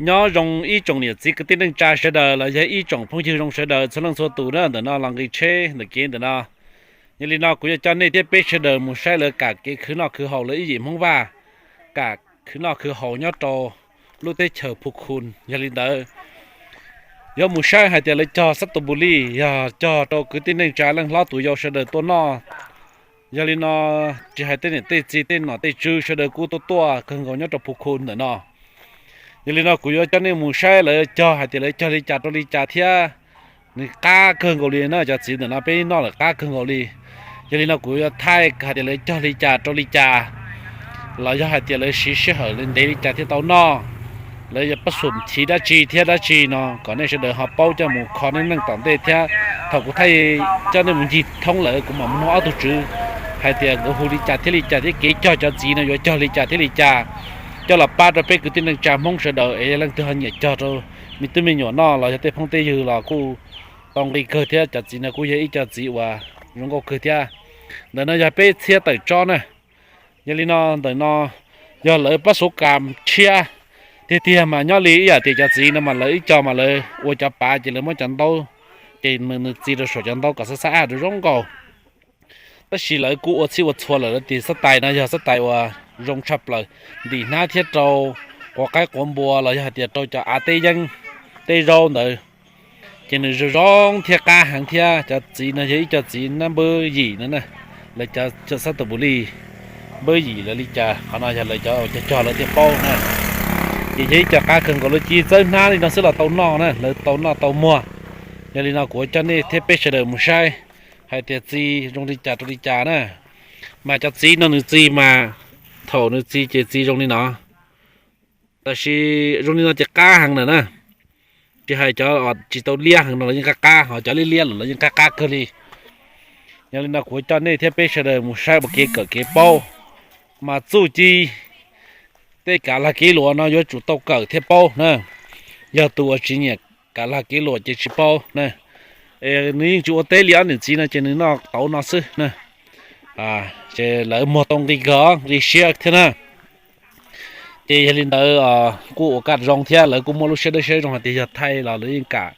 Nyob zoo ib tsoom niam txiv kwv tij neej tsa sawv daws los yog ib tsoom phooj ywg zoo sawv daws txhua leej txhua tus na, ntawm no los nqis tsheb ntawm kev ntawm no. Yog li no kuv yuav coj nej thiab peb sawv daws mus saib lawv kam kev khwv noj khwv haus, lawv ib yim Hmoob Vaj kam khwv noj khwv haus nyob rau lub teb chaws Phu Khu. Yog li ntawd yuav mus saib hais tias lawv cog xab tus npus li, yog cog rau kwv tij neej tsa leej hlob tus yau sawv daws tuaj noj. Yog li no tsis hais tej niam tej txiv tej nom tej tswv sawv daws kuj tuaj tuaj kawg nkaus nyob rau Phu Khu ntawm no. Yog li no kuv yuav coj nej mus saib lawv cog hais tias lawv cog li cas rau li cas thiab nws qab kawg nkaus li na. Cov txiv ntawm no peb noj lawm qab kawg nkaus li. Yog li no kuv yuav thaij hais tias lawv cog li cas rau li cas, los yog hais tias lawv siv sij hawm li ntev li cas thiaj tau noj, lawv yuav pab xum chiv dab tsi thiab dab tsi no kom nej sawv daws ho paub coj mus kho neej neej tom ntej thiab. Thaum kuv thaij coj nej mus ncig thoob lawm kuv mam mus nug ob tug tswv hais tias nkawd hu li cas thiab li cas thiab kev cog cov txiv no yuav cog li cas thiab li cas, coj los pab rau peb kwv tij neej tsa Hmoob sawv daws es yog leej twg ho nyiam cog rau me tub me nyuam noj los yog tej phooj tej ywg los kuj tau nqi kawg thiab. Cov txiv no kuj yog ib co txiv uas zoo nkauj kawg thiab. Ntawm no yog peb txhiab tawm tsob na. Yog li no ntawm no yog lawv pab xuv kas tshiab tiag tiag mas nyob li ib yam tias cov txiv no mas lawv ib co mas lawv ua cov pav ces lawv muab cov ntaub, ces nws txi rau saum cov ntaub kom xab xab ab rau zoo nkauj. Tab sis lawv kuj ua txhij ua txhua lawm, lawv tis xab tais no yog xab tais uas zoo tshaj plaws, ntim hnab thiab rau quav qaib quav npua los yog hais tias rau cov av teb yeeb, teb zaub ntawd, ces nws zoo zoo thiab qab heev thiab. Cov txiv no yog ib co txiv nab npawb yim no na, lawv cov xab tus npus li npawb yim lawv li cas, qhov no yog lawv cov cog cog lawv thiaj paub na. Ces yog ib co qab kawg nkaus, lawv cia txawb hnab li no xwb los tau noj na, lawv tau noj tau muag. Yog li no kuv coj nej thiab peb sawv daws mus saib hais tias txi zoo li cas rau li cas na. Mas cov txiv no nws txi mas, thaum nws txi ces txi zoo li no, tab sis zoo li no ces qab heev lawm na. Tsis hais cov tsis tau liab heev no los yeej qab qab, ho cov liab liab lawm los yeej qab qab kawg li. Yog li no kuv coj nej thiab peb sawv daws mus saib ua kev kawm kev paub. Mas txuj ci tej kav lag kev luam no yuav tsum tau kawm thiab paub na. Yog tus uas tsis nyiam kav lag kev luam ces tsis paub na. Nws yeej tsis ua teb li ob niam txiv no ces nws noj tauv no xwb na. Ces lawv muag tau nqi kawg nqi siab thiab na. Ces yog li ntawd kuj ua kaj zoo thiab lawv kuj muaj lub siab dawb siab zoo hais tias yog thaij los lawv yeej kam,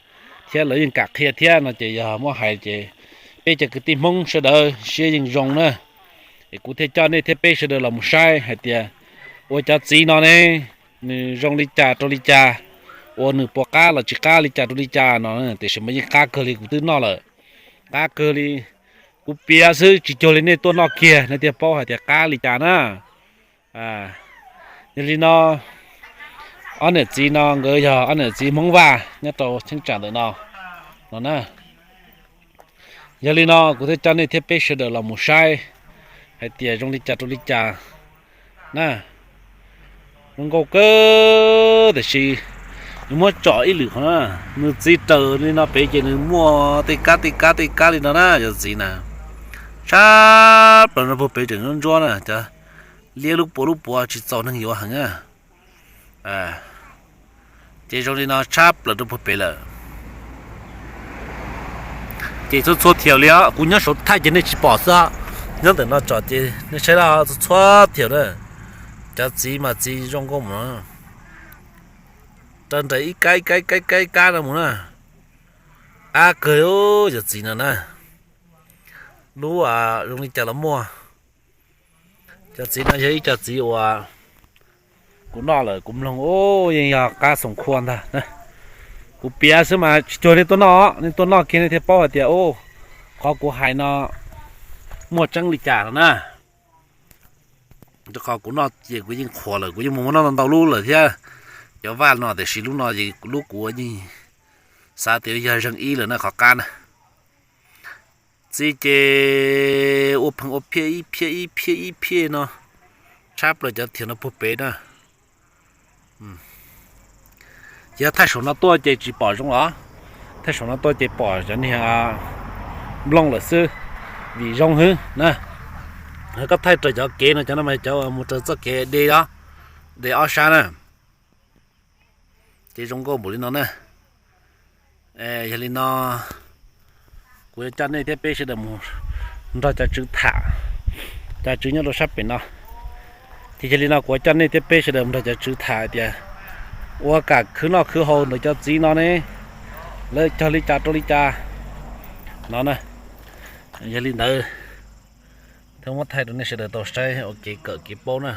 thiab lawv yeej kam qhia thiab no ces yog muab hais ces peb cov kwv tij Hmoob sawv daws siab yeej zoo na. Es kuv thiaj coj nej thiab peb sawv daws los mus saib hais tias ua cov txiv no ne, nws zoo li cas rau li cas, ua nws puas qab los tsis qab li cas rau li cas no, tiam sis mas yeej qab kawg li, kuv twb noj lawm, qab kawg li. Kuv piav xwb tsis cuag li nej tuaj noj kiag nej thiaj paub hais tias qab li cas na. Yog li no ob niam txiv no nkawd yog ob niam txiv Hmoob Vaj nyob rau cheeb tsam ntawm no, no na. Yog li no kuv thiaj coj nej thiab peb sawv daws los mus saib hais tias zoo li cas rau li cas na. Zoo nkauj kawg tiam sis nws muab tsom ib lwm qhov na, nws txiv raws li no pem ces nws muaj tej kab tej kab tej kab li no na cov txiv na. Tshab plaws no puag pem tseem ntsuab ntsuab na, cov liab lub puav lub puav tsis txaus neeg yuav heev na. Ces zoo li no tshab plaws rau puag pem lawm. Ces txhua txhua thiaus li os, kuv nyob saum thaij ces nej tsis pom xwb, nyob ntawm no tsom ces nej saib txhua txhua thiaus na. Cov txiv mas txiv zoo nkauj mus no, raws nraim ib kab ib kab ib kab ib kab no mus na. Qab kawg cov txiv no na. Lub zoo li cas los muaj. Cov txiv no yog ib co txiv uas kuv noj lawm kuv mloog yeej yog qab xoom khua ntag. Kuv piav xwb mas tsis cuag nej tuaj noj, nej tuaj noj kiag nej thiaj paub hais tias qhov kuv hais no muaj tseeb li cas no na. Rau qhov kuv noj ces kuv yeej qhuas lawm, kuv yeej mus muab noj ntau ntau lub lawm thiab. Cov vaj no tiam sis lub no es lub kuv yeej xav tias yog zeeg ib lawm na qhov qab na. Txiv ces ua pheej ua phiaj ib phiaj ib phiaj ib phiaj no, tshab plaws cov thiaus no puag pem na. Ces thaij saum no tuaj ces tsis pom zoo los, thaij saum no tuaj ces pom cov niag nplooj lawm xwb, vim zoo hwv na. Koj thaij raws cov kev no, cov no mas cov mus raws txoj kev de os, de ob sab na. Ces zoo nkauj npaum li no na. Yog li no kuv yuav coj nej thiab peb sawv daws mus nrog cov tswv tham, cov tswv nyob rau sab pem no. Ces yog li no kuv yuav coj nej thiab peb sawv daws mus nrog cov tswv tham tias ua kam khwv noj khwv haus ntawm cov txiv no ne, lawv cog li cas rau li cas no na. Yog li ntawd thiaj muab thaij rau nej sawv daws tau saib ua kev kawm kev paub na.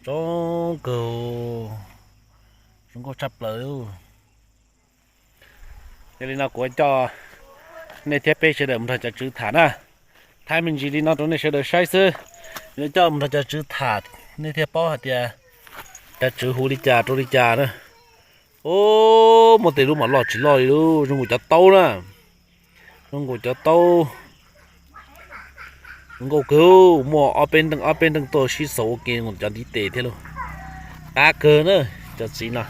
Zoo kawg, zoo nkauj tshaj plaws. Yog li no kuv coj nej thiab peb sawv daws mus nrog cov tswv tham na. Thaij me ntsis li no rau nej sawv daws saib xwb. Yuav coj mus nrog cov tswv tham, nej thiaj paub hais tias cov tswv hu li cas rau li cas na. Ub, muaj tej lub mas loj tsis loj li, zoo nkaus cov taub na. Zoo nkaus cov taub. Zoo nkauj kawg, muaj ob peb nreej ob peb nreej tuaj sib xaus ua ke nkaus cov ntiv tes thiab lauj. Qab kawg na, cov txiv no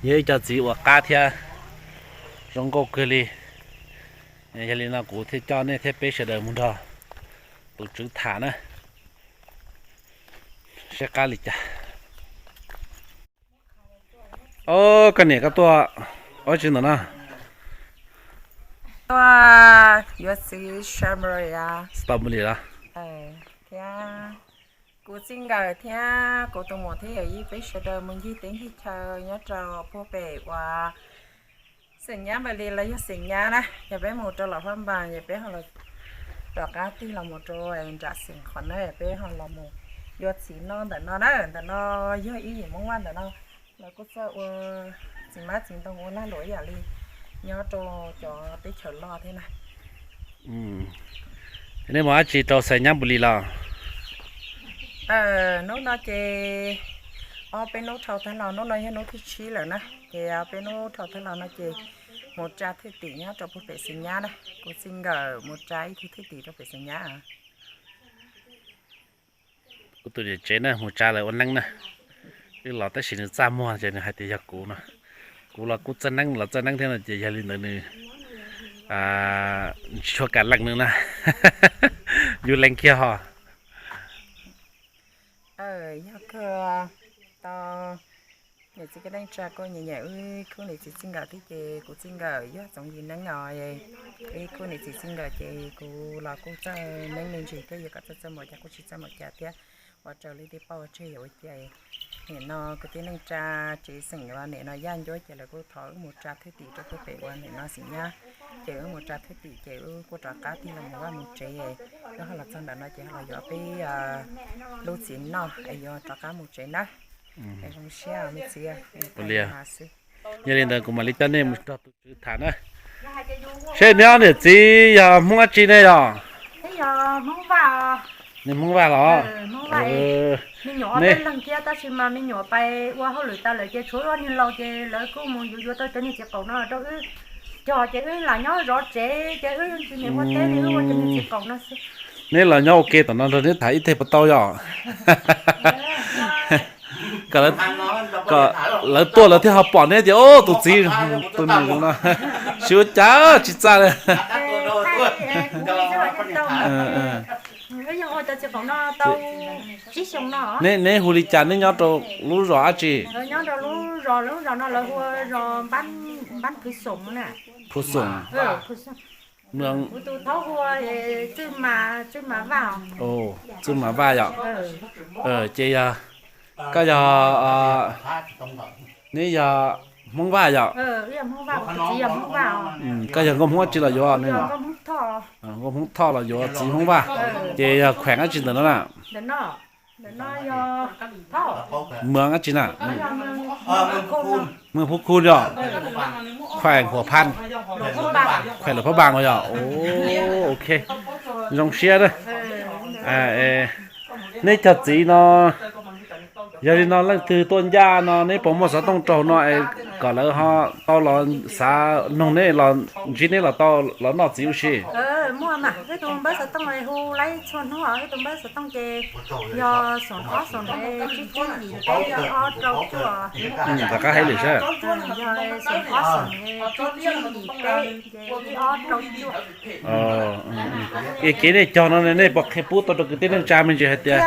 yog ib co txiv uas qab thiab zoo nkauj kawg li. Yog li no kuv thiaj coj nej thiab peb sawv daws mus nrog tus tswv tham na, saib qab li cas. Ob, koj niam koj tuaj ua tsi ntawm no? Tuaj yuav txiv strawberry, strawberry los? Thiab kuv txij nkawm thiab kuv tus muam thiab yawm yij peb sawv daws mus ncig teb ncig chaw nyob rau puag pem uas Xeem Nyab Npawg Lis los yog Xeem Nyab na, yog peb mus rau Los Phab Npas ces peb ho los rov qab tig los mus rau nram xeem qhov na, peb ho los mus yuav txiv noj ntawm no na. Ntawm no yog ib yim Hmoob Vaj ntawm no, lawv kuj txawj ua txiv mab txiv ntoo ua lag luam ib yam li nyob rau cov teb chaws loj thiab na. Nej mus dab tsi rau Xeem Nyab Npawg Lis los? Hnub no ces ob peb hnub dhau tag los, hnub no yog hnub thib tsib lawm na, ces ob peb hnub dhau tag los no ces mus tsa thwj tim nyob rau puag pem Xeem Nyab na, kuv txij nkawm mus tsa ib tug thwj tim rau pem Xeem Nyab. Kuv tus niam tsev na mus tsa lawv ua neeb na, wb los tab sis nws txaj muag ces nws hais tias yog kuv no. Kuv los kuj txawj neeb, los txawj neeb thiab no ces yog li ntawd nws tsis tshua kam leej nws na. Yus lees kiag ho. Yog kawg tau niam txiv kwv tij neej tsa kuj nyiam nyiam wb khub niam txiv txij nkawm thiab ces kuv txij nkawm yog Txoov Yim Neeb os. Wb khub niam txiv txij nkawm ces kuv los kuj txawj neeb me ntsis thiab, yog kom txawj txawj npaum cas kuj tsis txawj npaum cas thiab. Ua raws li tej poj ua tseg yam ua cas. Nim no kwv tij neej tsa tsev xeem ua nim no yaj ncuab ces lawv kuj thov wb mus tsa thwj tim rau puag pem ua nim no Xeem Nyab. Ces wb mus tsa thwj tim ces wb kuj rov qab tig los mus vaj mus tsev. Wb ho los txog ntawm no ces ho los yuav peb lub txiv noj es yuav rov qab mus tsev na. Zoo siab me txiv. Yog li ntawd kuv mam li coj nej mus nrog tus tswv tham na. Seb neb ob niam txiv yog Hmoob dab tsi ne yog? Nej Hmoob Vaj los? Me nyuam ob peb leeg thiab tab sis mas me nyuam pais ua hauj lwm tas lawm ces tshuav ob niag laus ces lawv kuj mus yuav yuav tau cov niag txiv qaum no rau wb cog ces wb lam nyob zov tsev ces wb tsis niam ua teb li, wb ua cov niag txiv qaum no xwb. Neb los nyob ua ke tom no nrog neb tham ib teg puas tau yog? Kom lawv tuaj lawv thiaj ho pom neb tias tus txiv, tus nus no, tsis ua cas, tsis txaj li. Neb hu li cas, neb nyob rau lub zos dab tsi? Lub zos no lawv hu ua zos Phu Xoom. Txwj Mas Vaj yom? Ces yog koj yog, neb yog Hmoob Vaj yom? Koj yog nkauj Hmoob dab tsi los yuav? Nkauj Hmoob Thoj los yuav txiv Hmoob Vaj. Ces yog khueem dab tsi ntawm no na? Mws dab tsi na? Mws Phuv Khu yom? Khueem Huam Phaj, khueem Luam Phab Npas no yom? Ok, zoo siab. Neb cog txiv no, yog li no leej twg tuaj ncaj no neb puas muaj xov tooj rau no es kom lawv ho tau los xav noog neb los ntsib neb los tau los noj txiv ua si? Muaj mas, wb tus npawb xov tooj hu laib txhua hnub os, wb tus npawb xov tooj ces yog xoom ob xoom ntawd tsib tsib yim peb ob rau cuaj. Rov qab hais lwm seb. Yog xoom ob xoom ntawd tsib tsib yim peb ces ib ob rau cuaj. Es kev nej cog no nej puas qhia pub tau rau kwv tij neej tsa me ntsis hais tias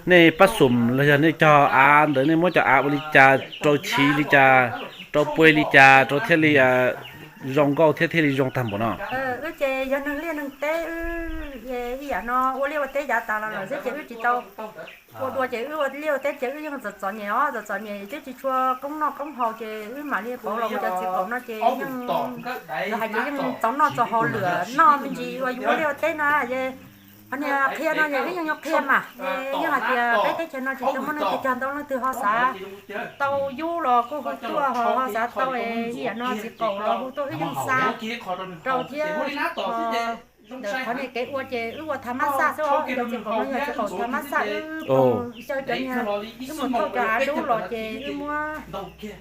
nej pab xum los yog nej cog av ntawd nej muab cov av ua li cas rau chiv li cas, rau puag li cas rau thiaj li zoo nkauj thiab thiaj li zoo tag npaum no. Wb ces yog neeg liaj neeg teb, wb ib yam no ua liaj ua teb yav tas los lawm xwb ces wb tsis tau ua dua ces wb ua liaj ua teb ces wb yeej txom txom nyem os, txom txom nyem twb tsis tshua koob noj koob haus ces wb mam li pauv los mus cov txiv qaum no ces yeej, hais tias yeej txaus noj txaus haus lwm noj me ntsis uas yus ua liaj ua teb na. Qhov niag qhia no ces wb yeej yuav qhia mas, yeej hais tias peb teb chaws no tsis tau muaj neeg tsis cog ntau, leej twg ho xav tau yub los kuj hu tuaj, ho xav tau ib yam no txiv qaum los hu tuaj wb yeej xa rau thiab. Ntawm qhov niag kev ua ces wb ua thav mab xaj xwb os, cov txiv qaum no yog txiv qaum thav mab xaj, wb xyaw cov niag, wb mus thauj cov av dub los ces wb muab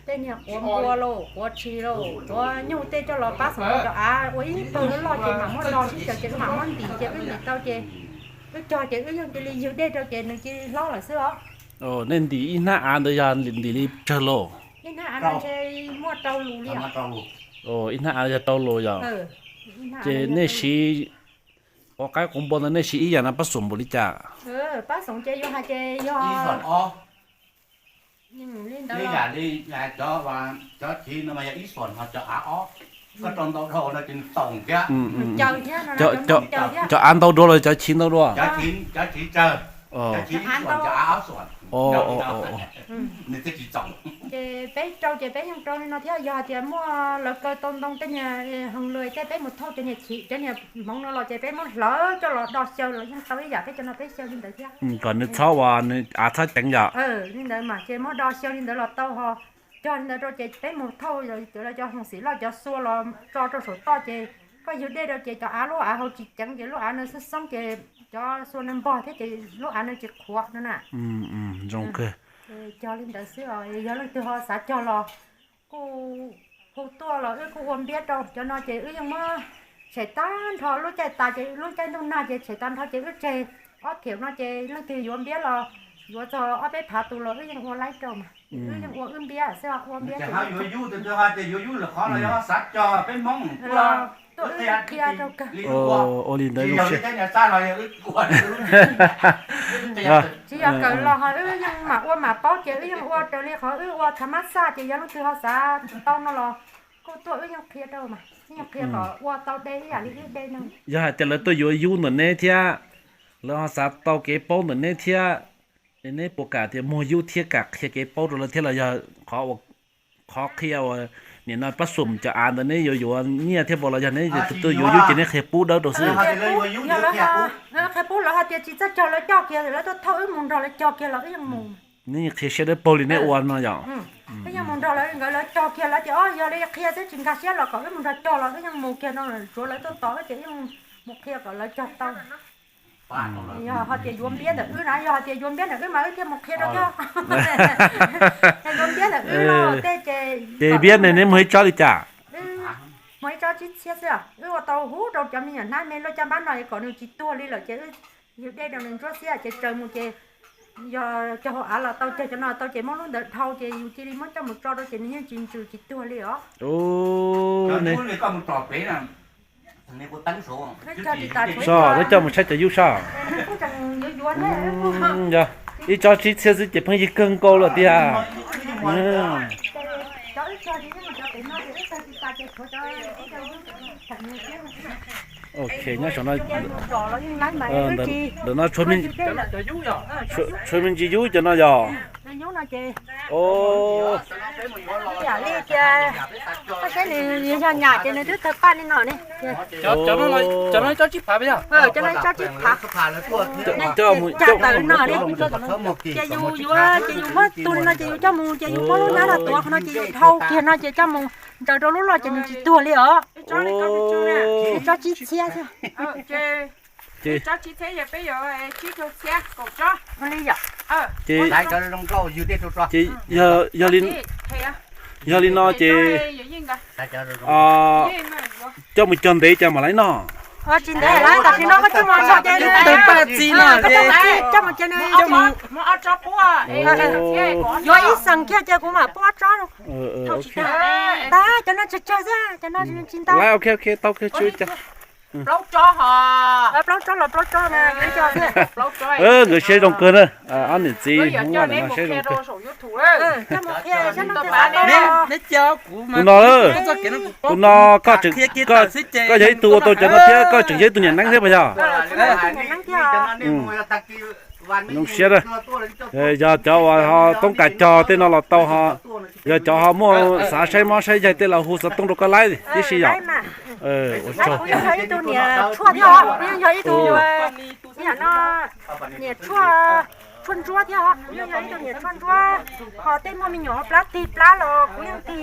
tej niag quav npua lauj, quav tshis lauj, quav nyuj tej coj los pab xoom rau cov av ua ib pawg loj loj ces mam muab do sib xyaw ces wb mam muab ntim ces wb ntim tau ces wb cog ces wb yeej cia li ywg dej rau ces nws cia li hlob lawm xwb os. Nej ntim ib hnab av ntawd yog ntim li tsawg los? Ib hnab av no ntshe muaj rau lus li. Ib hnab av yog rau lus yog. Ces nej siv quav qaib quav npua ntawd nej siv ib yam no pab xoom npaum li cas? Pab xoom ces yuav hais ces yog li ntawd, cov chiv no mas yog ib xoom ho cov av ob, koj rau ntau dhau no ces nws toom thiab. Cov av ntau dua los cov chiv ntau dua? Cov chiv tsawg, cov chiv ib xoom, cov av ob xoom. Nws thiaj tsis toom. Ces peb rau ces peb yeej rau li no thiab, yog hais tias muaj lawv kaw tau ntoo tej niag heev lawm tej peb mus thauj cov niag chiv cov niag hmoov no los ces peb muab hlawv coj los do xyaw los yeej tau ib yam peb cov no peb xyaw li ntawd thiab. Kom nws txhob ua, nws av txhob ceev yom. Li ntawd mas ces muab do xyaw li ntawd los tau ho cog li ntawd rau ces peb mus thauj cov lawv cov hoos xim loj cov xua los tso rau saum toj ces koj ywg dej rau ces cov av lub av hauv tsis ceev ces lub av no xoob xoob ces cov xua no npog thiab ces lub av no tsis qhuav no na. Zoo kawg. Cog li ntawd xwb os, yog leej twg ho xav cog los kuj hu tuaj los wb kuj ua npiab rau. Cov no ces wb yeej muab tshem tag nrho, lub caij tas ces lub caij ntuj nag ces tshem tag nrho ces wb tseg ob thiaum no ces leej twg yuav npiab los yuav txog ob peb phav tus los wb yeej ua laib rau mas. Wb yeej ua wb npiab xwb, ua npiab ces yuav yub, tus twg ho tias yuav yub lwm qhov los yog xav cog peb Hmoob tuaj wb qhia rau kawg. Ua li ntawd zoo siab. Tsis yog kawm los ho wb yeej mam ua mam paub ces wb yeej ua raws li qhov wb ua thav mab xaj ces yog leej twg ho xav tau no los kuj tuaj wb yeej qhia rau mas, wb yeej qhia kom ua tau de ib yam li wb de no. Yog hais tias lawv tuaj yuav yub ntawm neb thiab, lawv ho xav tau kev paub ntawm neb thiab, es neb puas kam tias muag yub thiab kam qhia kev paub rau lawv thiab los yog qhov qhia uas nim no pab xum cov av ntawd neb yuav yuav nyiaj thiab npaum los yog neb tuaj yuav yub ces neb qhia pub dawb rau xwb? Qhia pub lawv hais tias tsis txawj cog lawv cog kiag, lawv tuaj thauj wb mus nrog lawv cog kiag los wb yeej mus. Neb qhia siab dawb paug li neb ua no yom? Wb yeej mus nrog lawv, nkawd lawv cog kiag lawv tias o yog li qhia xwb tsis nkag siab los kom wb mus nrog cog los wb yeej mus kiag no, tsuav lawv tuaj tos wb ces wb yeej mus qhia kom lawv cog tau. Yog hais tias yuav npiab ntawm wb na, yog hais tias yuav npiab ntawm wb mas wb thiaj mus qhia rau koj. Yuav npiab ntawm wb los tej ces, ces npiab ne neb muag ib tsob li cas? Muag ib tsob tsib txhiab xwb, wb ua tau huv rau cov me nyuam hnab me luaj caj npab no kom nws tsis tuag li lawm ces wb ywg dej rau nws ntsuab xiab ces tsaws mus ces yog cog hauv av los tau, cog cov no tau ces muab lub ntawd dhau ces yus cia li muab coj mus tso rau ces nws yeej tsis ntsws tsis tuag li os. Soj, neb coj mus tshaib cov yub soj. Yog ib tsob tsib txhiab xwb ces pheej yig kawg nkaus lawm tiag. Ok, nyob saum no, ntawm no tshuav me ntsis yub cov no yog. Ib yam li tias koj saib nws yog nyam ces nws twb tawg paj li no ne. Cov no ib tsob tsib phav, cov no ib tsob tsib phav. Coj tawm no ne. Ces yus yuav ces yus muab tus li no ces yus coj mus ces yus muab lub hnab no tuav qhov no ces yus dhau kiag no ces coj mus ntsaws rau lub loj ces nws tsis tuag li os. Ib tsob tsib txhiab xwb. Ces yog li no ces coj mus cog ntev cas mam li noj? Tsis ntev lawm, tam sim no koj coj mus tso ces nws, coj mus ces nws, yuav ib xees kiag ces kuv mam pub ob tsob. Tag, cov no tsawg tsawg xwb, cov no tsis ntau. Tau, tsis ua cas. Plaub tsob ho. Plaub tsob los plaub tsob na, plaub tsob. Nkawd siab zoo kawg na, ob niam txiv Hmoob no siab zoo kawg. Tus no, tus no koj yog ib tug ua tau cov no thiab koj tseem yog ib tug niam neeb thiab puas yog? Zoo siab na. Yog cov uas ho toob kas cog tej no los tau ho, yog cov ho muaj xav saib mob saib yaig tej los hu xov tooj rau koj laib tib si yom. Ua tsaug. Niam tshuaj thiab, niam tshuaj ntsuab thiab, kuv yeej yog ib tug niam tshuaj ntsuab, ho tej muaj me nyuam hauv plab tig plab los kuv yeej tig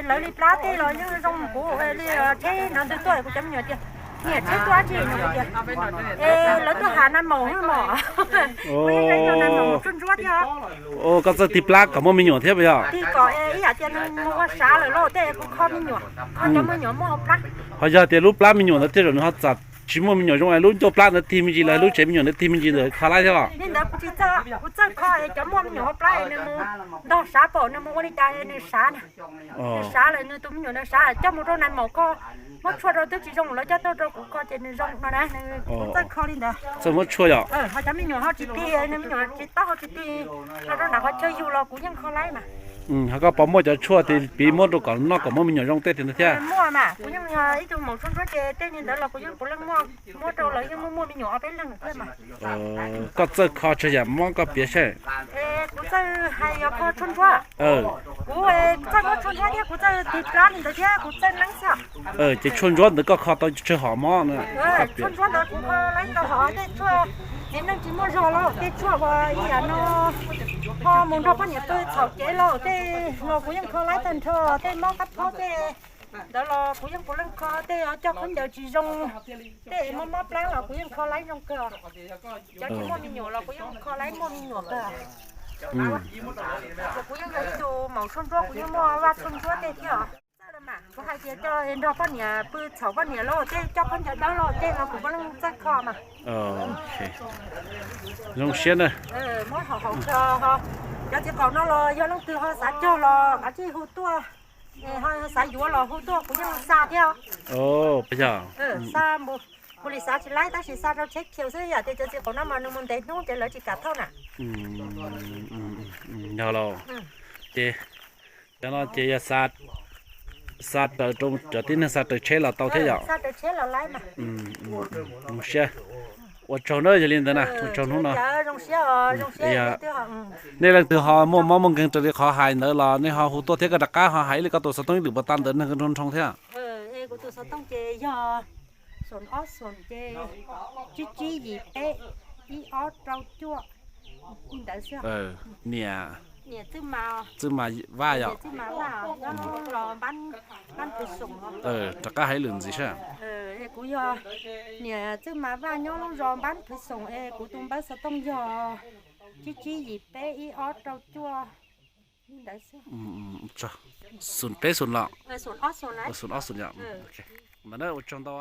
lawv li plab tej los yeej zoo kuv li tsheb no ntws tuaj kuv cov me nyuam tias niam tsheb tuaj dab tsi no tias es lawv tuaj hav nais maum mog. Kuv yeej yog ib tug niam tshuaj ntsuab thiab. Koj txawj tig plab kom muaj me nyuam thiab puas yog? Tig kom ib yam tias nws mus ua sav lawm lauj tej kuv kho me nyuam, kho cov me nyuam muaj hauv plab. Ho yog tias lub plab me nyuam ntawd tej zaum nws ho txawm tsis muaj me nyuam zoo es lub ncauj plab ntawd tig me ntsis los lub tsev me nyuam ntawd tig me ntsis ntawd kho laib thiab los? Li ntawd kuv tsis txawj, kuv txawj kho es cov muaj me nyuam hauv plab es nws mus ntog sav pom nws mus ua li cas es nws sav na. Nws sav lawm nws tus me nyuam nws sav coj mus rau nais maum kho, muab tshuaj rau twb tsis zoo lawv coj tuaj rau kuv kho ces nws zoo no na, kuv txawj kho li ntawd. Txawj muab tshuaj yom? Ho cov me nyuam ho tsis tig, nws me nyuam tsis taub ho tsis tig, ho rau nram qhov chaw yug los kuv yeej kho laib mas. Ho koj puas muaj cov tshuaj tias piv muab rau kom noj kom muaj me nyuam zoo tej tias ntawd thiab? Muaj mas, kuv yeej yog ib tug maum tshuaj ntsuab ces tej li ntawd los kuv yeej puav leej muaj, muab rau lawv yeej muaj muaj me nyuam ob peb leeg thiab mas. Koj txawj kho tshuaj yam mob koj piav saib. Kuv txawj hais yog kho tshuaj ntsuab. Kuv txawj muab tshuaj ntsuab thiab kuv txawj tig plab li ntawd thiab kuv txawj neeb xwb. Ces tshuaj ntsuab ntawd koj kho tau tsawg hom mob na? Tshuaj ntsuab ntawd kuv kho laib ntau hom tej tshuaj txiv neej tsis muaj zog los tej tshuaj uas ib yam no ho mus nrog poj niam pw txhaum kev los tej los kuv yeej kho laib tag nrho, tej mob qab phob tej ntawd los kuv yeej puav leej kho, tej coj khaub ncaws tsis zoo, tej mob mob plab los kuv yeej kho laib zoo kawg. Cov tsis muaj me nyuam los kuv yeej kho laib muaj me nyuam kawg. Kuv yeej yog ib tug maum tshuaj ntsuab, kuv yeej muaj vaj tshuaj ntsuab tej thiab. Txawj los mas kuv hais tias coj nrog poj niam pw txhaum poj niam los tej coj khaub ncaws dawb los tej los kuv puav leej txawj kho mas. Zoo siab na. Muab haum haum kho. Cov txiv qaum no los yog leej twg ho xav cog los kav tsij hu tuaj, ho xav yuav los hu tuaj kuv yeej xa thiab. Xa, kuv li xav tsis laib tab sis xa rau tsheb khiv xwb, yam tias cov txiv qaum no mas nws mus ntev hnub ces lawv tsis kam thauj na. Yog los, ces cov no ces yog xa raws rau cov tib neeg xa raws tsheb los tau thiab yom? Xa raws tsheb los laib mas. Zoo siab. Ua tsaug na, yog li ntawd na, ua tsaug hnub no. Zoo siab, zoo siab. Nej leej twg ho muaj mob muaj nkeeg raws li qhov hais ntawd los nej ho hu tuaj thiab, koj rov qab ho hais ib li koj tus xov tooj ib lwm puas tau ntawm neeg nroo nroo thiab. Kuv tus xov tooj ces yog xoom ob xoom ces tsib tsib yim peb ib ob rau cuaj li ntawd xwb. Niam, niam Txwj Mas, Txwj Mas Vaj yom? Txwj Mas Vaj nyob lub zos Npab Phwv Xoom. Rov qab hais ib lwm ntxiv saib. Kuv yog niam Txwj Mas Vaj nyob lub zos Npab Phwv Xoom es kuv tus npawb xov tooj yog tsib tsib yim peb ib ob rau cuaj li ntawd xwb. Xoom peb xoom los? Xoom ob xoom yom? Ntawd na, ua tsaug ntau.